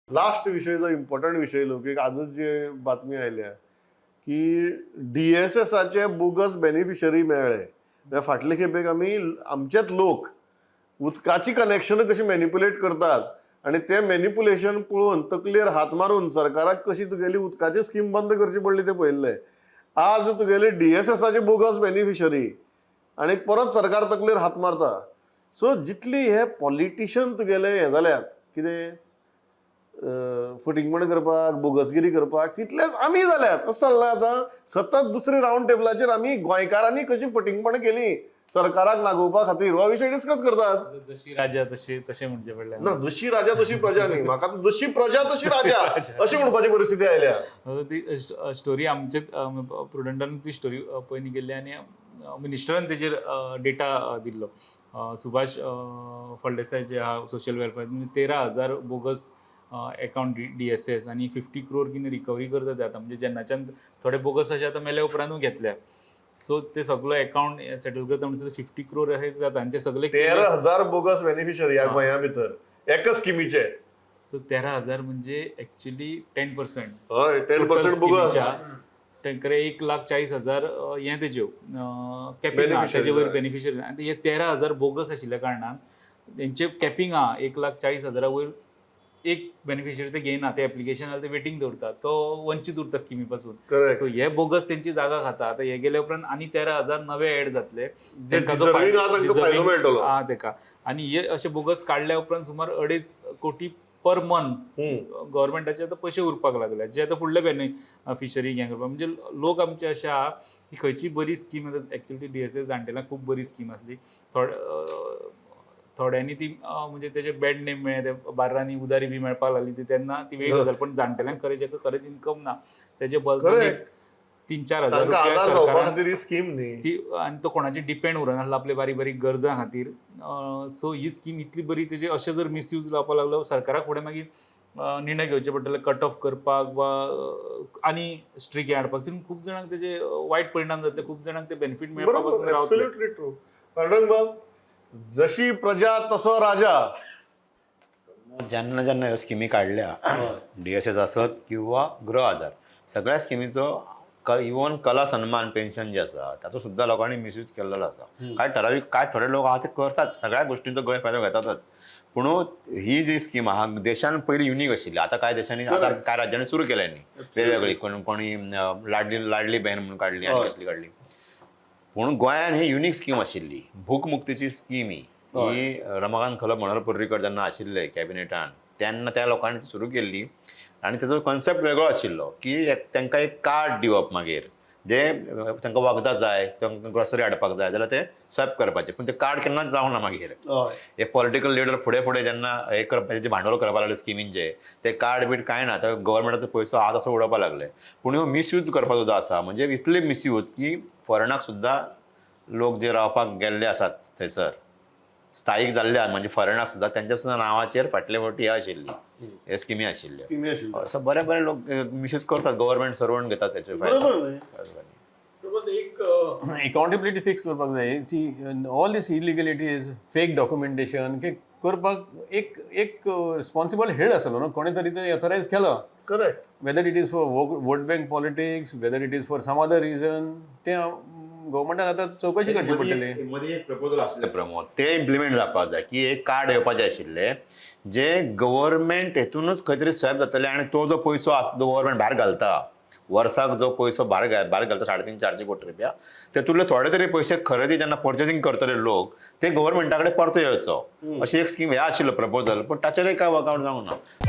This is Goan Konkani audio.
लास्ट विशय जो इम्पॉर्टंट विशय लोकीक, आजच जे बातमी आयल्या की डीएसएसाचे बोगस बेनिफिशरी मेळ्ळे. म्हळ्यार फाटले खेपेक आमी आमचेच लोक उदकाची कनेक्शनां कशी मॅनिपुलेट करतात आनी ते मॅनिपुलेशन पळोवन तकलेर हात मारून सरकाराक कशी तुगेली उदकाची स्कीम बंद करची पडली तें पळयल्लें. आज तुगेले डीएसएसाचे बोगस बेनिफिशरी आनी परत सरकार तकलेर हात मारता. सो जितली हे पॉलिटिशन तुगेले हे जाल्यात कितें फटींगपण करपाक, बोगसगिरी करपाक, तितलेच आमी जाल्यात. अशें चल्लां आतां. सतत दुसरी रावंड टेबलाचेर आमी गोंयकारांनी कशी फटींगपणां केली सरकाराक नागोवपा खातीर हो विशय डिस्कस करतात. जशी राजा तशी, तशें म्हणचें पडलें. ना, जशी राजा तशी प्रजा न्ही, म्हाका तर जशी प्रजा तशी राजा अशी म्हणपाची परिस्थिती आयल्या. ती स्टोरी आमचे प्रुडंटान ती स्टोरी पयलीं केल्ली आनी मिनिस्टरान तेजेर डेटा दिल्लो. सुभाष फळदेसाय जे आहा social welfare, 13,000 bogus account DSS आनी 50 क्रोर कितें रिकवरी करता ते आतां. म्हणजे जेन्नाच्यान थोडे बोगस अशे आतां मेल्या उपरांतूय घेतल्या, सो ते सगलो अकाउंट सेटल करता म्हणसर 50 क्रोर अशें जाता आनी ते सगळे 13,000 बोगस बेनिफिशरी ह्या गोंया भितर एका स्किमीचे. सो 13,000 म्हणजे एक्च्युली 10%. हय, 10% बोगस. तांकां 1,40,000 हें तेज्यो कॅपिंग आहा. Beneficiary, तेजे वयर बेनिफिशरी आनी हे 13,000 बोगस आशिल्ल्या कारणान तेंचे कॅपिंग आहा. 1,40,000 वयर एक बेनिफिशरी ते घेयना. ते एप्लिकेशन जाल्यार ते वेटींग दवरता, तो वंचीत उरता स्किमी पासून. करेक्ट सो हे बोगस तेंची जागा खाता. आतां हे गेल्या उपरांत आनी 13,000 नवे एड जातले. जे deserving आहा तांकां फायदो मेळटलो. आहा तेका. आनी हे अशे बोगस काडल्या उपरांत सुमार 2.5 कोटी पर मंथ गव्हर्मेंटाचे आतां पयशे उरपाक लागले, जे आतां फुडले बेनिफिशरी हें करपाक. म्हणजे लोक आमचे अशे आहा की खंयची बरी स्कीम आतां, एक्चुअली ती डीएसएस जाणटेल्यांक खूब बरी स्कीम आसली. थोड्यांनी ती म्हणजे तेजे बॅड नेम मेळ्ळे, ते बार्रांनी उदारी बी मेळपाक लागली ती, तेन्ना ती वेगळी गजाल. पण जाणटेल्यांक खरें, जेका खरेंच इन्कम ना, तेजे बल्सान 3-4 हजार तांकां रुपया आदार जावपा सरकारान खातीर ही स्कीम न्ही. ती आनी तो कोणाचेर डिपेंड उरनासलो आपले बारीक बारीक गरजां खातीर. सो ही स्कीम इतली बरी, तेजे अशें जर मिसयूज जावपाक लागलो, सरकाराक फुडें मागीर निर्णय घेवचे पडटले कट ऑफ करपाक वा आनी स्ट्रीक हें हाडपाक. तितून खूब जाणांक तेजे वायट परिणाम जातले, खूब जाणांक ते बेनिफीट मेळपा पासून रावतले. Absolutely true. पांडुरंग, जशी प्रजा तसो राजा. जेन्ना जेन्ना ह्यो स्किमी काडल्या, डीएसएस आसत किंवा गृह आधार, सगळ्या स्किमीचो, इवन कला सन्मान पेन्शन जे आसा ताचो सुद्दां लोकांनी मिसयूज केल्लो आसा. काय ठरावीक काय थोडे लोक आहा ते करतात, सगळ्या गोष्टींचो गैरफायदो घेतातच. पूण ही जी स्कीम आहा देशान पयली युनीक आशिल्ली. आतां कांय देशांनी, आतां कांय राज्यांनी सुरू केल्या न्ही वेगवेगळी, कोण कोणी लाडली लाडली बहीण म्हणून काडली आनी कसली काडली. पूण गोंयान ही युनीक स्कीम आशिल्ली, भूक मुक्तीची स्कीम. ही ही रमाकांत खलप, मनोहर पर्रीकर जेन्ना आशिल्ले कॅबिनेटान तेन्ना त्या लोकांनी ती सुरू केल्ली. आनी तेजो कॉन्सेप्ट वेगळो आशिल्लो की एक तांकां एक कार्ड दिवप, मागीर जे तांकां वखदां जाय, तांकां ग्रोसरी हाडपाक जाय जाल्यार ते स्वॅप करपाचे. पूण ते कार्ड केन्नाच जावना मागीर. हे पॉलिटिकल लिडर फुडें फुडें जेन्ना हे करपाचें जें भांडवल करपाक लागले स्किमींचे, ते कार्ड बीड कांय ना, तर गव्हर्मेंटाचो पयसो आहा तसो उडोवपाक लागले. पूण ह्यो मिसयूज करपाचो जो आसा, म्हणजे इतले मिसयूज की फॉरेनाक सुद्दां लोक जे रावपाक गेल्ले आसात थंयसर स्थायीक जाल्ले आहा, म्हणजे फॉरेनाक सुद्दां तेंच्या सुद्दां नांवाचेर फाटले फावटी हे आशिल्ली, हे स्किमी आशिल्ल्यो. स्किमी आशिल्ली. असं बरे बरे लोक मिसयूज करतात, गव्हर्मेंट सर्वंट घेतात त्याचे फायदो. बरोबर न्ही? पण एक अकाउंटेबिलिटी फिक्स करपाक जाय. See, all this illegalities, fake documentation की करपाक एक एक रिस्पॉन्सिबल हेड आसलो न्हू कोणी तरी, ते ऑथरायज केलो. Whether it is for vote bank politics, whether it is for some other reason, ते गव्हर्मेंटान आतां चवकशी करची पडटली. मदीं एक प्रपोजल आशिल्लें प्रमोद, ते इम्प्लिमेंट जावपाक जाय की एक कार्ड येवपाचें आशिल्लें जे गव्हर्मेंट हेतूनच खंय तरी स्वॅप जातले आनी तो जो पयसो आसा जो गव्हर्मेंट भायर घालता, वर्साक जो पयसो भायर घालता 350-400 कोटी रुपया, तेतूंतले थोडे तरी पयशे खरेदी जेन्ना पर्चेसींग करतले लोक ते गव्हर्मेंटा कडेन परतो येवचो, अशी एक स्कीम हे आशिल्लो प्रपोजल. पूण ताचेरय काय वर्कआउट जावंक ना.